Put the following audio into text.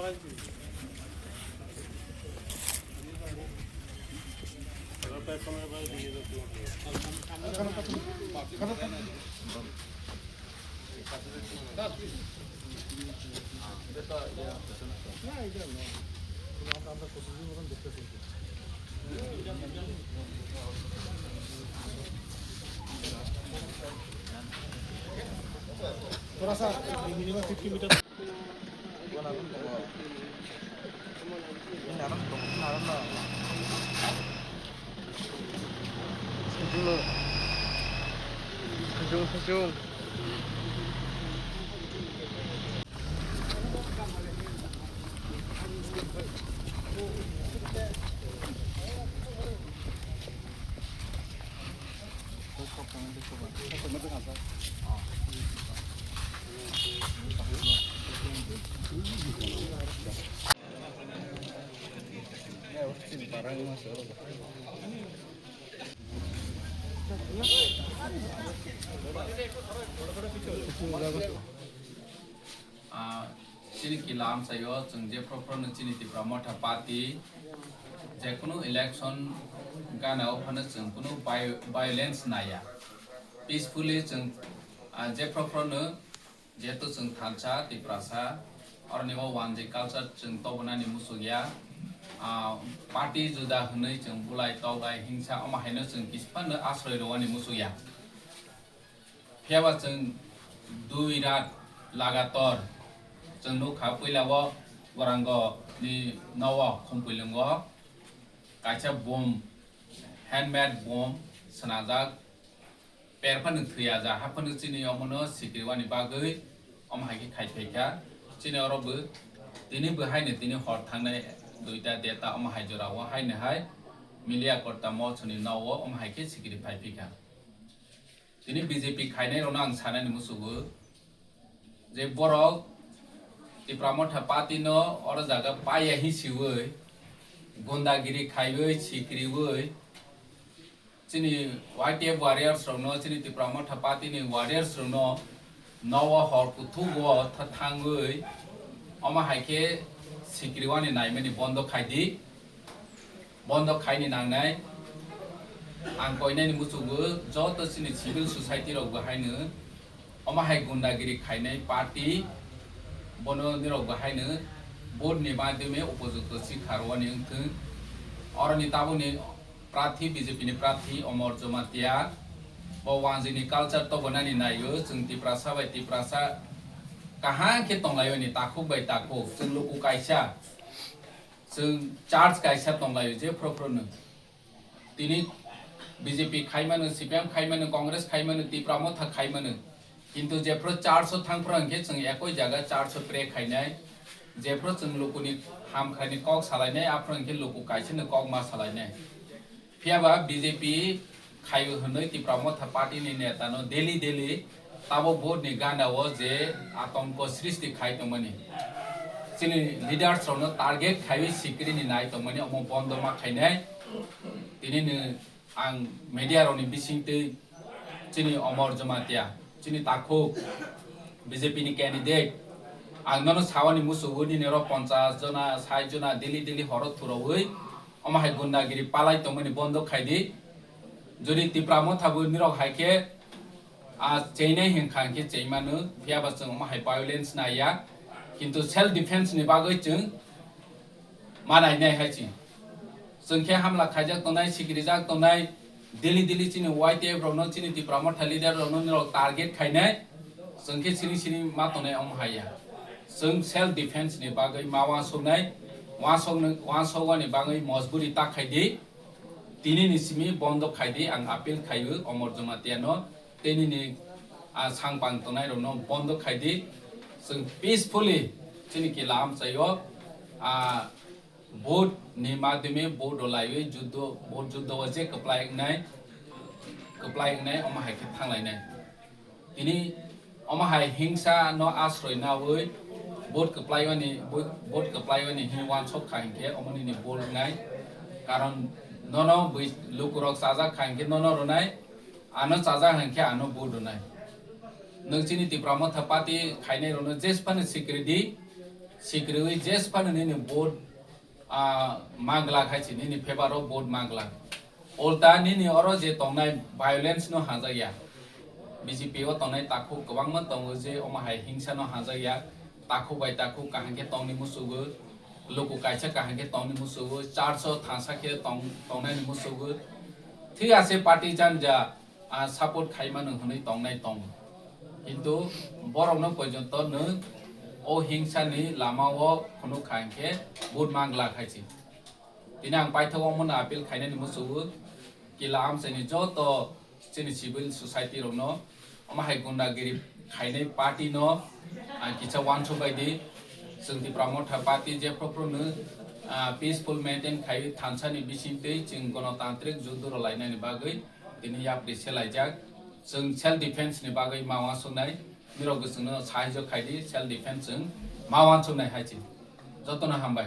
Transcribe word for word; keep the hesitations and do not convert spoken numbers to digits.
थोड़ा सा minimum fifty metre. Ah, chini kila amchaio chwng jephru phru no chini Tipra Motha Party jekunu election gana o phano chwng kunu vi-, violence naiya. Peacefully chwng, ah, jephru phru no, jehetu chwng thansa Tiprasa, oroni o wanjwi culture chwng tobonani muchukya. Ah, party juda hwnwi chwng bulai toklai hingsa omo haino chwng kisa phano asroi rwani muchukya. Phiyaba chwng dui rat lagator chwng nukha, puila o Gorango ni nogo Khumpwilwngo kaisa bom, handmade bom swnajak, per phano thwiya ja, ha phano chini omono sikriwani bagwi omo hai khe khai phaikha. Chini oro bo tini bo haino tini hor thangnai duita deta omo hai jora o haino hai Miliya Korta Mochoni nogo omo hai khe sikri phai phikha. Tini B J P khainai rokno ang sanani musugo je borok Tipra Motha Party no oro jaga paiya hi siwi gundagiri khaiwi sikriwi chini Y T F warriors rokno, chini Tipra Motha Party ni warriors rokno nogo hor kuthugo tha thangwi omo hai khe sikriwani naimani bondo khaidi. Bondo khaini nangnai. Ang koinani muchungo joto chini civil society rok bo haino omo hai gundagiri khainai party bono nirok bo haino vote ni madhyome upojukto sikha rwani wngthwng. Oroni tabukni prarthi, B J P ni prarthi Omor Jamatia bo wanjwini culture tobonani naio. Chwng Tiprasa bai Tiprasa kaham khe tonglaio ni takhuk bai takhuk. Chwng luku kaisa. Chwng church kaisa tonglaio je phro phro no. Tini B J P khaimano, C P M khaimano, Congress khaimano, Tipra Motha khaimano. Kintu jephru church o thangphru hwnkhe chwng ekoi jaga church o pray khainai. Jephru chwng lukuni hamkhaini kok salainai, aphru hwnkhe luku kaisano kok ma salainai. Phiyaba B J P khaio hwnwi Tipra Motha Party ni neta no daily daily tabuk vote ni gana o je atonko srishti khai tongmani, chini leaders rok no target khaiwi sikiri ni nai tongmani, omo bondo ma khainai. Tini ni ang media rok ni bising twi chini Omor Jamatia, chini takhuk B J P ni candidate, ang nono sawani musugo nini oro ponchas jona, sait jona daily daily horo thurogwi omo hai gundagiri palai tongmani bondo khaidi. Jodi Tipra Motha bo nirok hai khe, a, cheinai hinkha hinkhe cheimano, phiyaba chwng omo hai violence naiya, kintu self defense ni bagwi chwng ma nainai hai chwng. Chwng khe hamla khaijak tongnai, sikirijak tongnai, daily daily chini Y T F rokno, chini Tipra Motha leader rokno nirok target khainai, chwng khe sini sini ma tongnai omo haiya. Chwng self defense ni bagwi ma uansuknai, uansuknai, uansuknani bagwi mojburi ta khaidi. Tini ni simi bondo khaidi, ang appeal khaio Omor Jamatia no, tei nini, a, sangpang tongnai rokno bondo khaidi. Chwng peacefully chini kila amchaio, a, vote ni madhyome vote rwlaiwi juddo, vote juddo o je kwplai wngnai, kwplai wngnai omo hai khe thanglainai. Tini omo hai hingsa no asroi nawi vote kwplaiwani, vote kwplaiwani hwnwi uansuk kha hinkhe omo nini bol wngnai. Karon nono bui lukurok chajak kha hinkhe nono rwnai, ano chajak hinkhe ano vote rwnai. Nwng chini Tipra Motha Party khainai rokno jesphano sikiri di, Sikriwi jes phano nini vote, ah, manglak hai si, nini favor o vote manglak. Ulta nini oro je tongnai violence no hajakya. B J P o tongnai takhuk kwbangma tongo je omo hai hingsa no hajakya. Takhuk bai takhuk kaham khe tongni musugo. Luku kaisa kaham khe tongni musugo. Church o thansa khe tong-, tongnai ni musugo. Thik ase party janja, ah, support khai mano hwnwi tongnai tongo. Kintu borokno porjonto nwng o hingsani lama o phunuk kha hinkhe vote manglak hai si. Tini ang paithak omono appeal khainani musugo, kila amchaini joto chini civil society rokno, omo hai gundagiri khainai party no ang kisa uansuk bai di. Chwng Tipra Motha Party jephru phru no, ah, peaceful maintain khai thansa ni bisingtwi chwng gonotantrik juddo rwlainani bagwi tini yapri selaijak. Chwng self defense ni bagwi ma uansuknai, nirok bo chwngno sahajyo khai di, self defense chwng ma uansuknai hai si. Jotono hambai.